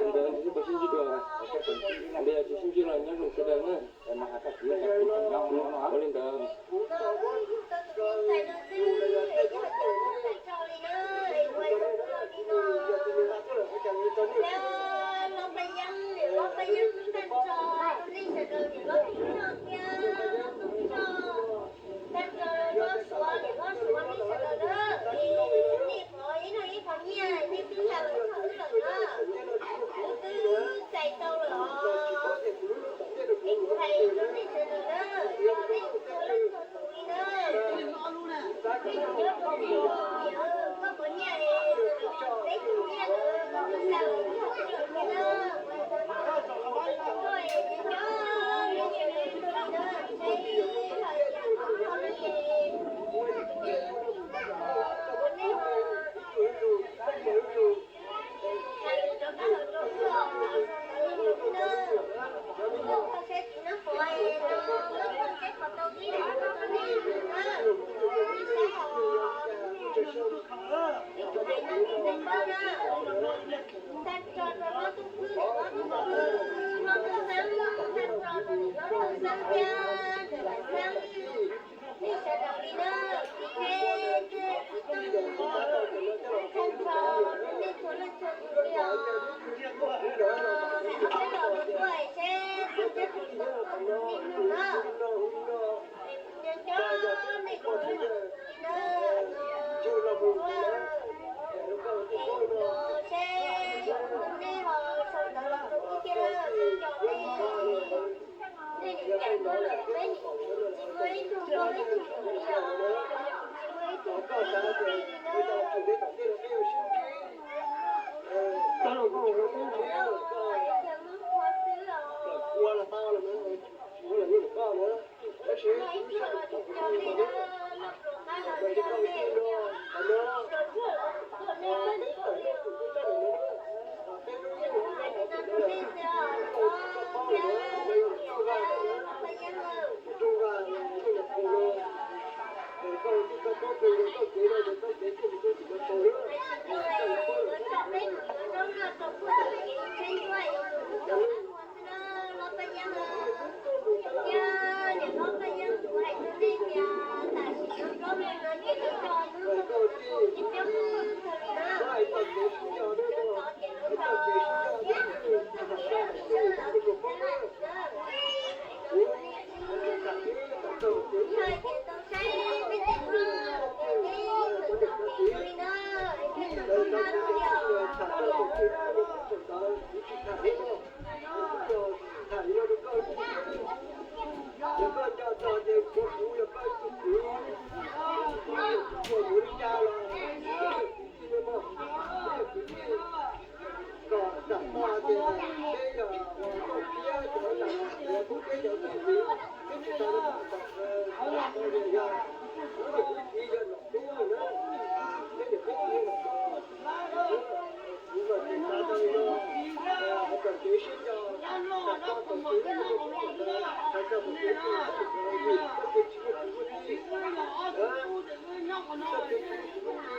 Ntawd ntsib puas sib ntsib dua, ntias tsis sib ntsib los nyob zoo sawv daws na. Ua li ntawd. Tag nrho los suav niam hlob suav nej sawv daws na, es nej qhov ib no ib qhov nyiaj nej twb ya los txog wb lawm na, wb twb txais tau lawm os. Es kuv hais rau nej sawv daws na, yog nej txhua leej txhua tus li na, nej tsis nyob rau ntawm koj niam koj qhov nyiaj es peb tus nyiaj ntawd koj twb xa los txog wb lawm thiab na. Koj es nyob nyob li na, saib los yam no li es nej ho Nej sawv daws li na, tsis teb tej kwv tij tag nrho nej txhua leej txhua tus li os. Hais ob peb lo lus tuaj es seb koj thiab kuv tau tuaj mus nej mloog na. Es kuv nco nco nej tus li na, es los seb nej ho sau ntawv los rau wb thiab na, nco nej. Nej niam cais tuaj lawm peb nim tsis muaj ib tug tuaj ib tug li os, tsis muaj ib tug tuaj ib tug li na. Ib tug muab qhuav xwb os. Muaj ib tug los tsis coj nej na, noj pluas qab los coj nej, cov tshuaj los tsis coj nej, peb tug li os. Hais li no rau nej xwb os, niam hlob thiab niam yau, hlob Paj Yeeb lawm. Hais li no rau nej, yuav coj peb tus yuav nrog noj rau puag tom kev tsheb ntuj yuav mus rau qab qhua xwb na, hlob Paj Yeeb na. Thiab niam hlob Paj Yeeb, kuv hais rau nej tias tam sim no plaub hau no ces lawv tso wb mus tsis coob txog li na. Lawv txov ces lawv txov thiab lawv txov tsis txawj lawm thiab na. Kuv hais tias tau saib peb tej no, ces nej txawm txov kev zoo li na, es nej txawm txhob nab li os. Tham li no rau koj, yog koj nco txog ces kuv, kuv yog koj tus kwv, kuv yuav li cas los kwv tij no mog, peb yog kwv tij, kom xam tau tias peb yog ua nkauj thiab cov tam sim no peb cov txuj ci, peb tsis tau kom kom yog, kuv niam kuv txiv yog nom tub na, peb niam peb txiv yog nom tub. Kuv mas tsis xav tau li no, hais txog kev sib nco, hais txog kev sib nco, hais txog kev sib nco, koj tsis muaj kwv muaj tij, koj tsis muaj kwv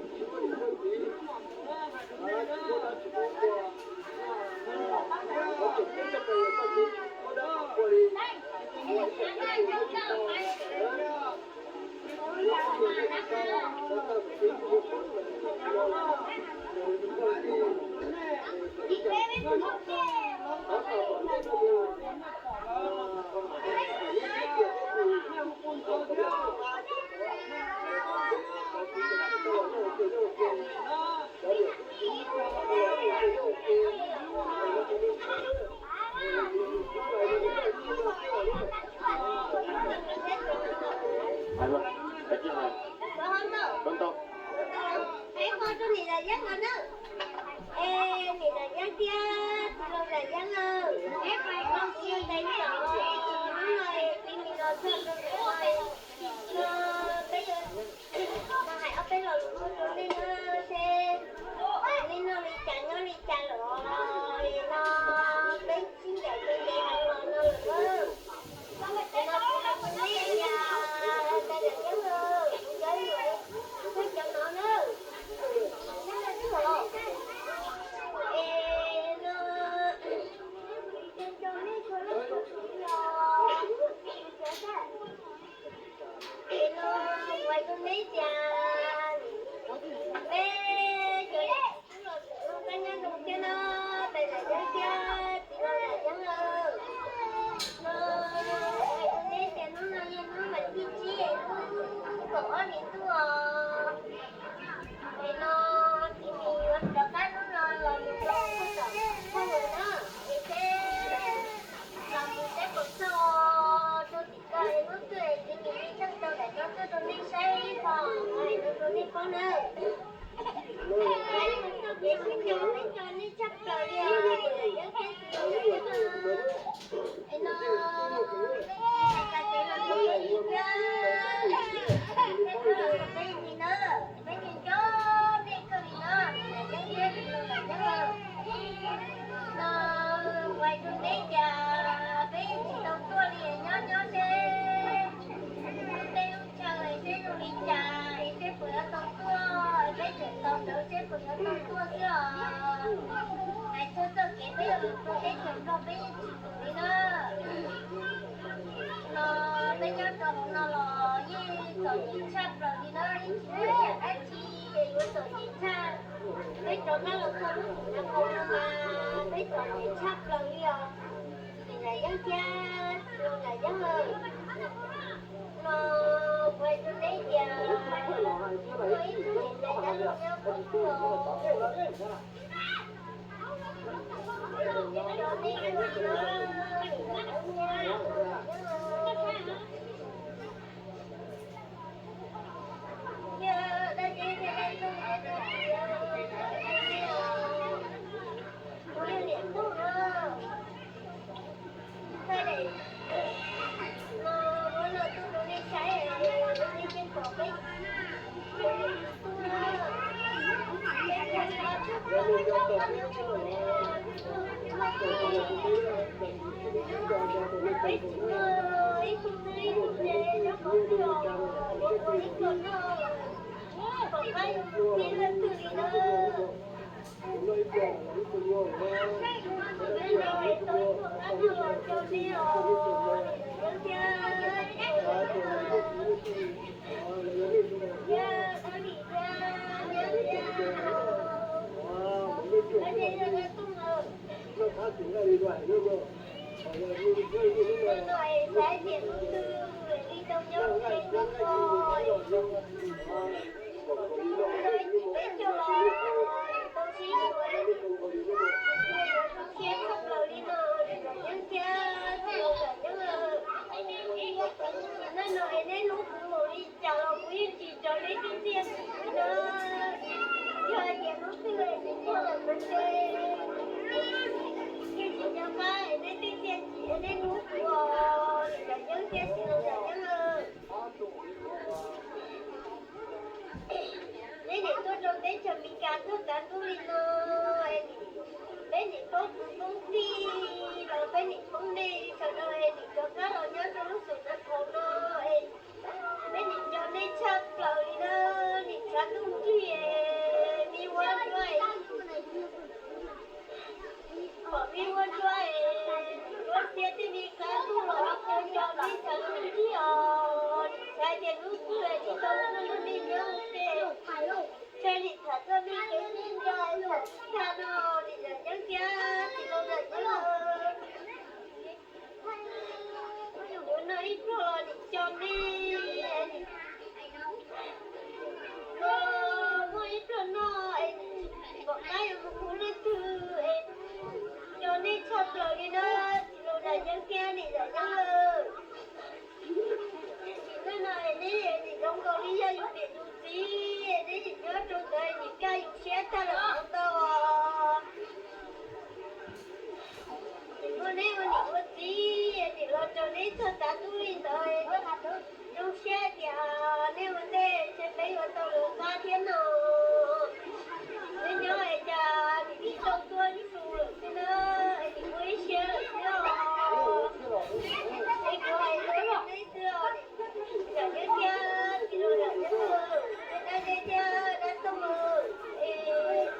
tsis muaj tij, tsis muaj niam muaj txiv, tsis muaj dab tsis muaj qhua, qhov tseem ceeb tshaj plaws yog koj tsis muaj dab tsis muaj qhua li. Peb qhov rau niam Zam Yeeb no na. Es niam Zam Yeeb thiab txiv laus Zam Yeeb na, peb pais tau xyoo tais los, hnub no peb nim los txog rau ntawm no, no peb yuav los hais ob peb lo lus tuaj rau nej na, seb nej noj li cas nyob li cas lawm os. No peb sib ncaim rau ntev heev los no lawm na. Es no kuv hais rau nej tias tais Zam Yeeb na, kuv cov nyuam, kuv cov no na, es no Teb chaws Nplog peb yeej tsis tus li na. No peb nyob rau hauv no los yeej txom nyem tshaj plaws li na, yeej tsis muaj ib yam dab tsi es yuav txom nyem tshaj. Peb rov qab los txog lub tus na qau no mas peb txom nyem tshaj plaws li os. Niam Yaj Yeeb thiab txiv Yaj Yeeb, no kuv hais rau neb tias muaj ib tug niam tais dab laug nyob qhov twg os. Nim no es neb hlub kuv npaum li cas los kuv yeej tsis tso neb txoj sia tseg na. Yog hais tias hnub twg es neb tuaj lawm no ces yeej tsis nco qab es neb txoj sia tseg es neb hlub kuv os, Yaj Yeeb thiab txiv Yaj Yeeb. Neb nim tuaj rau teb chaws Amelikas tuaj tav ntuj li no, peb nim poob kwv poob tij los peb nim poob dej, sawv daws es nim rov qab los nyob rau lub xum no thaum no es peb nim nco nej tshaj plaws li na, nim tshav ntuj nrig es me ua nruab, pom me ua nruab es nruab xiab tej me qab ntuj los nco nco nej tshav ntuj nrig os, nim tshav tias hnub twg es nim tau lub neej nyob ua ke, ntshai nim tham txog nej kev sib nco thaum tag no, nim Yaj Yeeb thiab txiv Yaj Yeeb. Yuav noj ib pluag los nim nco nej, no muaj ib pluag noj es pom qab yuav mus hu leej twg es nco nej tshaj plaws li na, txiv Yaj Yeeb thiab nim Yaj Yeeb. Tam sim no es neb nim zoo nkaus li yog yus niam yus txiv, neb nim nyob rau ntawd nim kaj yus siab tag lawm ntau. Nim muaj neb ua niam ua txiv, nim los rau neb txog tav ntuj li ntawd, zoo siab tias nej ua ntej ntshe peb yuav tau lawv qab thiab no. Neb nyob es cas nim tsis tau tuaj ib su lawm xwb na, es nim muaj ib siab lawm xwb os. Es kuv hais rau neb xwb os, Yaj Yeeb thiab txiv Yaj Yeeb, nej dab zeb thiab dab tooj, es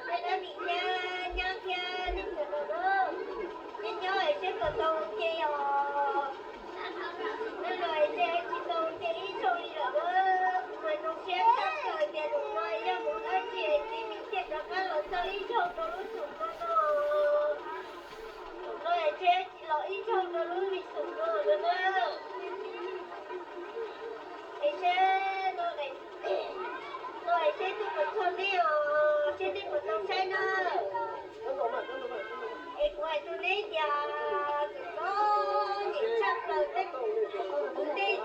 nej dab vim thiab nyab thiab nej sawv daws na, neb nyob es seb puas tau ua ke os. Neb los es ntshe tsis tau ua ke ib zaug li lawm na. Kuv mas zoo siab tshaj plaws tias zaum no yog mus dab tsi es txiv Mim thiaj rov qab los txog ib zaug rau lub xum no no. Zaum no es ntshe tsis los ib zaug rau lub xum no lawm na. Es seb no, no es seb twb puas txog nej os, seb nej puas tau saib na. Es kuv hais rau neb tias zaum no nim tshaj plaws tej kwv tij,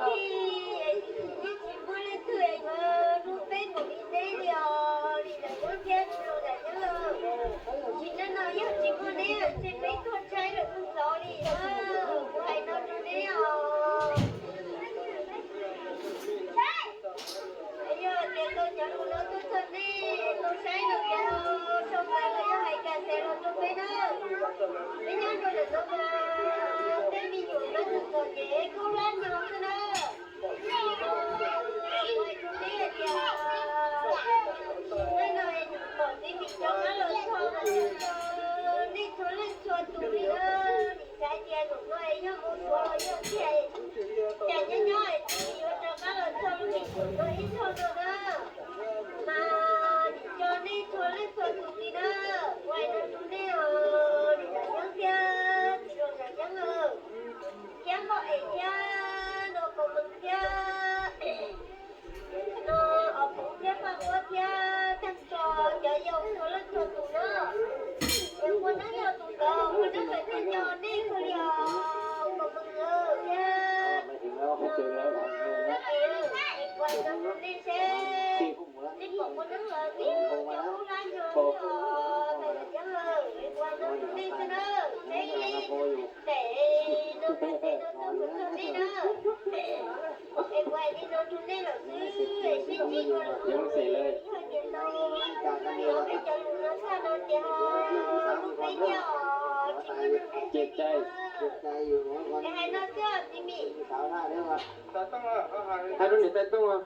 yeej tsis muaj leej twg yuav hlub peb npaum li neb li os, li Yaj Yeeb thiab txiv Yaj Yeeb. Tam sim no yog tsis muaj neb ntshe peb tuag tshaib lawm kuj xyov li na. Kuv hais no rau neb os. Yog tias tau cov lus no tuaj txog nej, tau saib no ces sau ntawv los yog hais kas xev los rau peb na. Peb nyob rau ntawm no mas tej me nyuam no txom txom nyem kub hlab nyog xwb na. Kuv hais rau neb hais tias, nej no es pom txiv Mim cov qab los txog no, nej txhua Cov nej kawg li os, kom mws thiab. Kuv no tus nej seb, nej pom kuv nws los tib cov ub lab ntsog os, tais los cov lawm, kuv no tus nej xwb na, seb tes no tes no tuaj mus txog nej na. Es kuv hais li no rau nej lawm xwb, sib ntsib dua lwm hnub, yog tias tau, yog peb cov lus no tshaj no ces ho hlub peb thiab os, tsis muaj lwm hnub. Es hais no xwb os txiv Mim. Hais rau niam tais Tooj os.